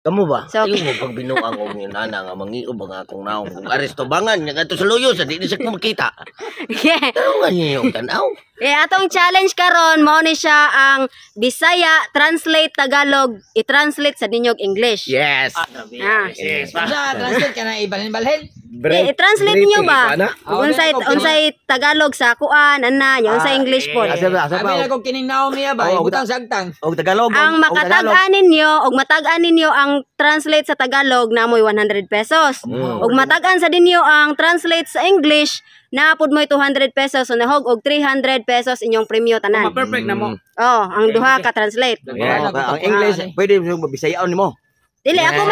Kamo ba? So, Ayaw mo pag binuang og nana nga mangio ba nga akong naong kung aresto bangan nga kadto sa luyo sa di ni sa ko makita. Yeah. Tarungan niyo yung tanaw. Eh, atong challenge karon mao ni siya ang Bisaya translate Tagalog, i-translate sa ninyog English. Yes. Ah. Yes. Sa translate ka na ibalhin-balhin. Eh, i-translate niyo ba? Unsay unsay Tagalog sa kuan ana, nya unsay English po. Asa ba? Asa ba? Abi na kung kining naong niya ba, Oo, ibutang sa agtang. Og Tagalog. Ang og Tagalog. makatag-an ninyo og matag-an ninyo ang translate sa Tagalog na mo'y 100 pesos. Og matag-an sa ninyo ang translate sa English na pud mo'y 200 pesos, so nahog og 300 pesos inyong premyo tanan. Perfect na mo. Oh, ang duha ka translate. Yeah. Ang English pwede mo Bisayaon nimo. Dili ako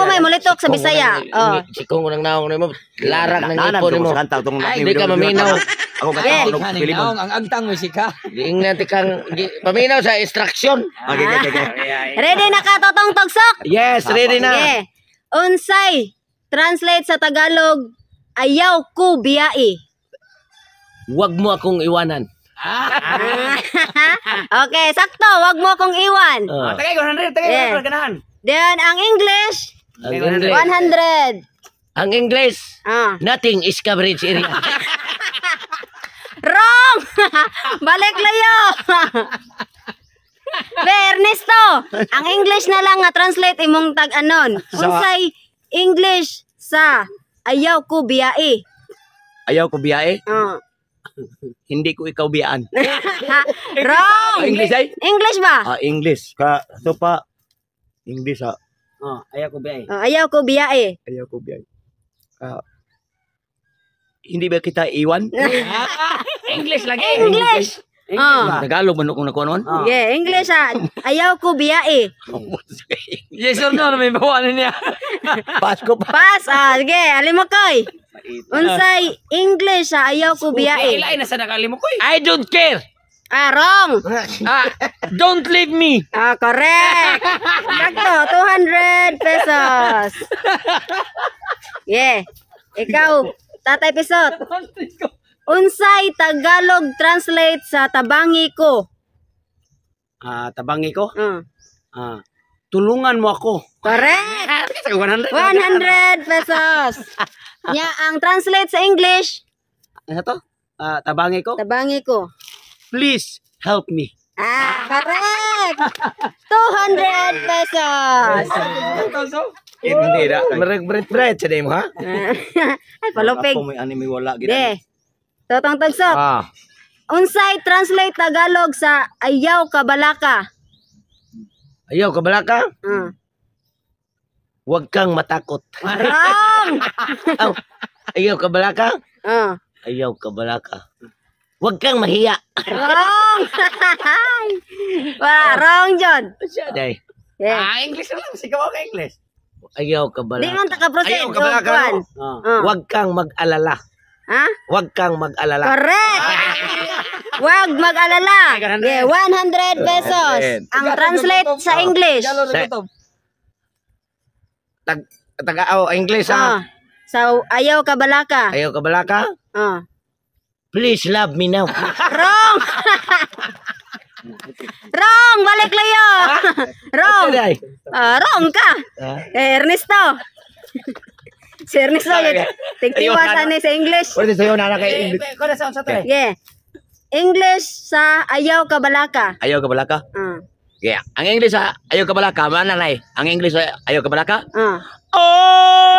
may mulitok sa Bisaya. Oh. Si kung nang naong nimo, larak ng Nanan ipon ko nimo. sa kanta tong Ay, di ka maminaw. Ako kanta Yeah. og Kaning Pilimon. naong, ang agtang mo sika. Giingnan ti kang paminaw sa instruction. Okay. Ready na ka, Totong Togsok? Yes, ready na. Sige. Unsay translate sa Tagalog ayaw ko biyai? Wag mo akong iwanan. Okay, sakto, wag mo akong iwan. Ah. Tagay 100, tagay 100 ganahan. Then ang English Ang English. 100. Ang English. Ah. Nothing is coverage area. Wrong! Balik layo. Be, Ernesto, ang English na lang nga translate imong tag-anon. Unsay English sa ayaw ko biyai? Ayaw ko biyae, Ah. hindi ko ikaw biyaan. Wrong! English ay? English ba? Ah, English. Ka so pa English ah. Oh, ayaw ko biay. Oh, ayaw ko biyai. Ayaw ko biyae. Ah, hindi ba kita iwan? English lagi. English. Oh. Tagalog man kung nakuha noon. Yeah, English ah. Ayaw ko biyai. Yes or no, may bawa na niya. Pasko pa. Pass. Ah, sige, alimokoy. Unsay English sa ayaw ko biyai? Ilain na sa nakalimo ko. I don't care. Ah, wrong. Ah, don't leave me. Ah, correct. Sakto, 200 pesos. Yeah. Ikaw, Tatay Pisot. Unsay Tagalog translate sa tabangi ko? Ah, tabangi ko. Ah, Ah, tulungan mo ako. Correct. 100. 100 pesos. Nya ang translate sa English, Ano to? Ah, tabangi ko. Tabangi ko. Please help me. Ah, correct. 200 pesos. Hindi na. Marag bread bread sa mo ha. Ay, palupig. Ako may anime wala gid. De. Totong Tagsok. Ah. Unsay translate Tagalog sa ayaw kabalaka? Ayaw kabalaka. Ah. Huwag kang matakot. Wrong. Aw, ayaw kabalaka. Ah. Ayaw kabalaka. Huwag kang mahiya. Wrong. Wala, wrong John. Siya day. Yeah. Ah, English na lang. Sigaw ka English. Ayaw Di kabalaka. man ta ka-proceed. Ayaw kabalaka. Kuan. No? Ah. Ah. Huwag kang mag-alala. Ha? Huwag kang mag-alala. Correct. Wag mag-alala. Yeah, 100 pesos. Ang translate sa English. Tag taga oh, English Ah. ha. So, ayaw kabalaka. Ayaw kabalaka. Ah. Please love me now. Wrong. Wrong, balik layo. Wrong. Day. Ah, wrong ka. Ah. Eh, Ernesto. Si Ernesto, tigtiwasan ni sa English. Pwede sa'yo na kay English. Ko na sa unsa to eh. Yeah. English sa ayaw kabalaka. Ayaw kabalaka. Ah. Yeah. Ang English sa ayaw kabalaka, mana nay. Ang English sa ayaw kabalaka. Ah.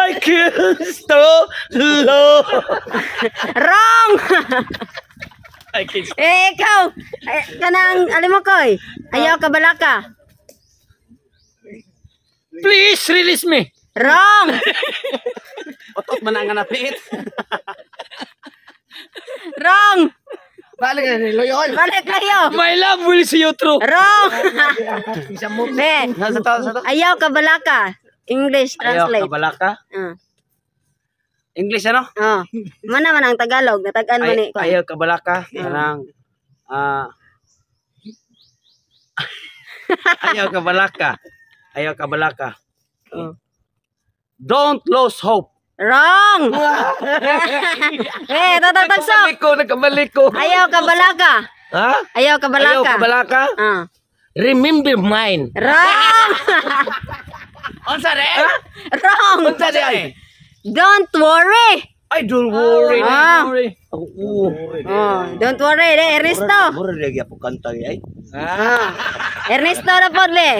I can stop love. Wrong. Eh, ikaw. Eh, kanang alimokoy. Ayaw kabalaka. Please release me. Wrong. Otot man ang napit. Wrong. Balik na ni Loyol. Balik kayo. My love will see you through. Wrong. Be, Sa to, sa to. ayaw kabalaka. English Ayaw translate. kabalaka. Ah. English ano? Oh. Mana man ang Tagalog, natag-an man ni. Ay, ayaw kabalaka. Kanang ah ayaw kabalaka. Ayaw kabalaka. Oh. Don't lose hope. Wrong. Eh, tatagsok. Balik ko, nagkabalik ko. Ayaw kabalaka. Ha? Ayaw kabalaka. Ayaw kabalaka. Ah. Remember mine. Wrong. Unsa re? Wrong. Unsa di ay? Don't worry. Ay, don't worry. Ah. Oo. Oh, don't worry, de Ernesto. Mura lagi ako kanta di ay. Ah. Ernesto na pod le.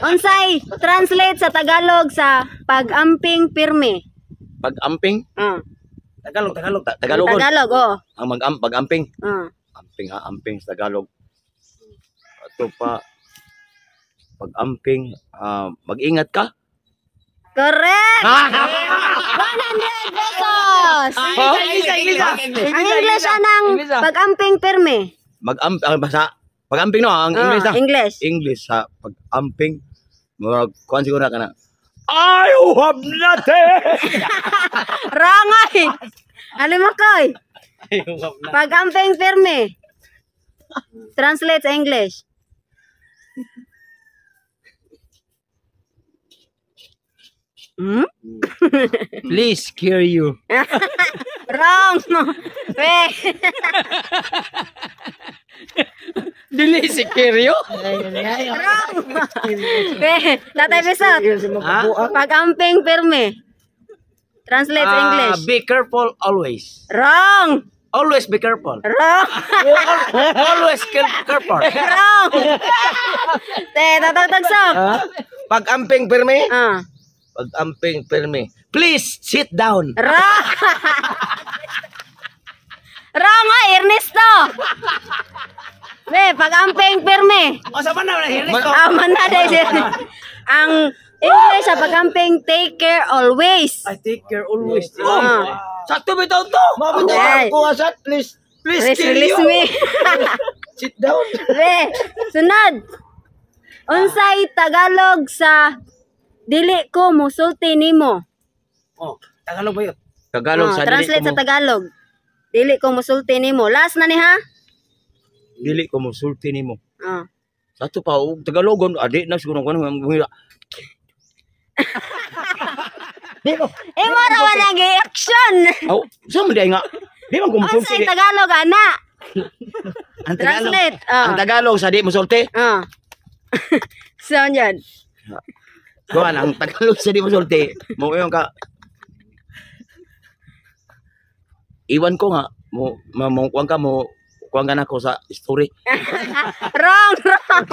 Unsay translate sa Tagalog sa pag-amping pirmi? Pag-amping, Ah. Tagalog, Tagalog. Tagalog. Tagalog, oh. Ang mag pag-amping. Ah. Amping ha, amping sa Tagalog. Ato pa pag-amping, mag-ingat ka. Correct! 100 pesos! English, English. Ang English anang pag-amping pirmi. Mag-am ang basa pag-amping no, ang English Ah, na. English. English sa pag-amping. Murag kuan siguro na kana. I have nothing. Wrong ay! Ano mo koy? Pag-amping pirmi. Translate sa English. Hmm? Please cure you. Wrong! Wait. Dili si Kiryo? Wrong! Wait. Tatay Pisot. Ha? Pag-amping pirmi. Translate sa English. Be careful always. Wrong! Always be careful. Wrong! Always careful. Wrong! Te, tatagtagsok. Pag-amping pirmi? Ah. Pag-amping pirmi. Please sit down. Wrong! Wrong ay, Ernesto! Be, pag-amping pirmi. O sa man na Ernesto. Ah, man na dahil. Ang English sa pag-amping, take care always. I take care always. Ah. Sakto bitaw to! Ay. Ko asat, please. Please Please kill release you! me. Sit down. Be, sunod. Unsay Tagalog sa dili ko musulti nimo? Oh, Tagalog ba yun? Tagalog Oh, sa dili translate ko sa mo, Tagalog. Dili ko musulti nimo. Last na ni ha? dili ko mosulti nimo. Oh. Sa ato pa og Tagalogon adi na siguro kuno. Eh, mo ra wala action. Aw, sa man di ay nga. Di man ko mosulti. Unsay Tagalog ana? Ang Tagalog. Translate. Oh. Ang Tagalog sa di mosulti. Oh. So, yun. Kuan ang Tagalog sa di mosulti. Mo ingon ka. Iwan ko nga mo mo kuan ka mo kuan ka na ko sa story. Wrong, wrong.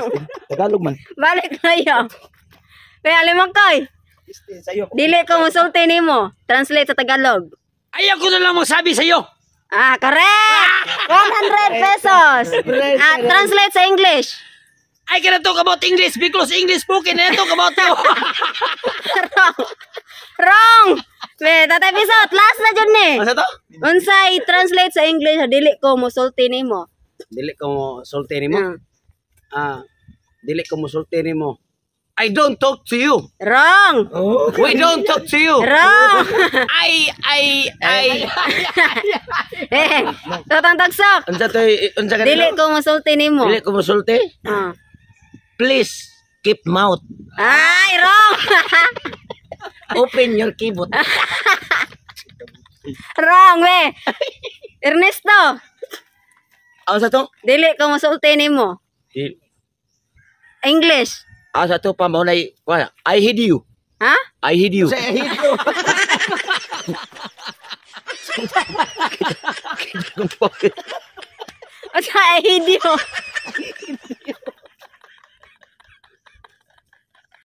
Tagalog man. Balik na yun. Kaya alimang koy. Dili ko musulti nimo. Translate sa Tagalog. Ayaw ko na lang magsabi sa'yo! Ah, correct! 100 pesos. Ah, translate sa English. I cannot talk about English because English spoken and talk about you. Wrong. Wrong. We, Tatay Pisot, last na dyan ni. Ano to? Unsay translate sa English sa dili ko musulti nimo. Dili ko mo sulti nimo. Ah. Ah, dili ko mo sulti nimo. I don't talk to you. Wrong. We don't talk to you. Wrong. I I Eh, tatang tagsok. Unsa toy unsa ka Dili ko musulti nimo. Dili ko mosulti. Ah. Please keep mouth. Ay, wrong. Open your keyboard. Wrong, we. Ernesto, Ang sa to? dili ko musulti nimo. Di- English. Ah, sa to pa mo na kuan. I hate you. Ha? I hate you. Unsa I hate you?